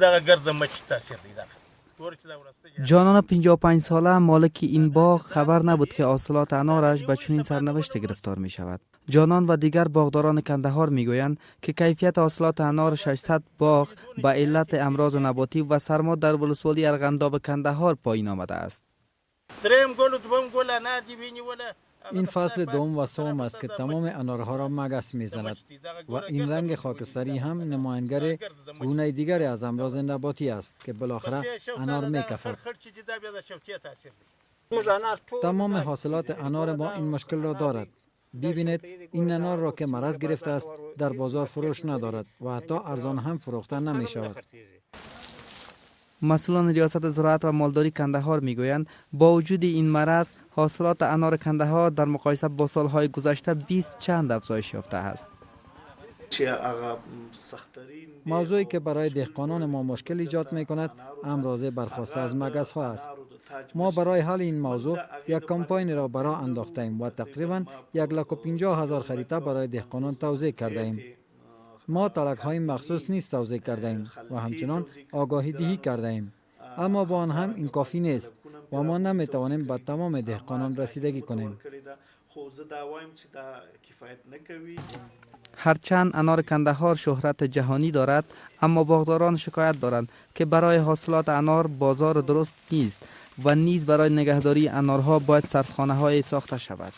دغه ګرد مچ تاثیر دی دغه. جانان 55 ساله، مالک این باغ، خبر نبود که حاصلات انارش به چنین سرنوشت گرفتار می شود. جانان و دیگر باغداران کندهار می گویند که کیفیت حاصلات انار 600 باغ به علت امراض نباتی و سرما در ولسوالی ارغنداب کندهار پایین آمده است. دریم ګل، دوم ګل انار دی وینیوله. این فصل دوم و سوم است که تمام انارها را مگس میزند و این رنگ خاکستری هم نمایانگر گونه دیگری از امراض نباتی است که بالاخره انار میکفد. تمام حاصلات انار ما این مشکل را دارد. ببینید، این انار را که مرض گرفته است، در بازار فروش ندارد و حتی ارزان هم فروخته نمی شود. مسئولان ریاست زراعت و مالداری کندهار میگویند با وجود این مرض، حاصلات انار کندهار در مقایسه با سالهای گذشته 20 چند افزایش یافته است. موضوعی که برای دهقانان ما مشکل ایجاد می کند، امراض برخاسته از مگس ها است. ما برای حل این موضوع یک کمپاین را براه انداخته ایم و تقریبا 1,50,000 خریطه برای دهقانان توزیع کرده ایم. ما تلک های مخصوص نیز توزیع کرده ایم و همچنان آگاهی دهی کرده ایم، اما با آن هم این کافی نیست و ما نمی توانیم به تمام دهقانان رسیدگی کنیم. هرچند انار کندهار شهرت جهانی دارد، اما باغداران شکایت دارند که برای حاصلات انار بازار درست نیست و نیز برای نگهداری انارها باید سردخانه های ساخته شود.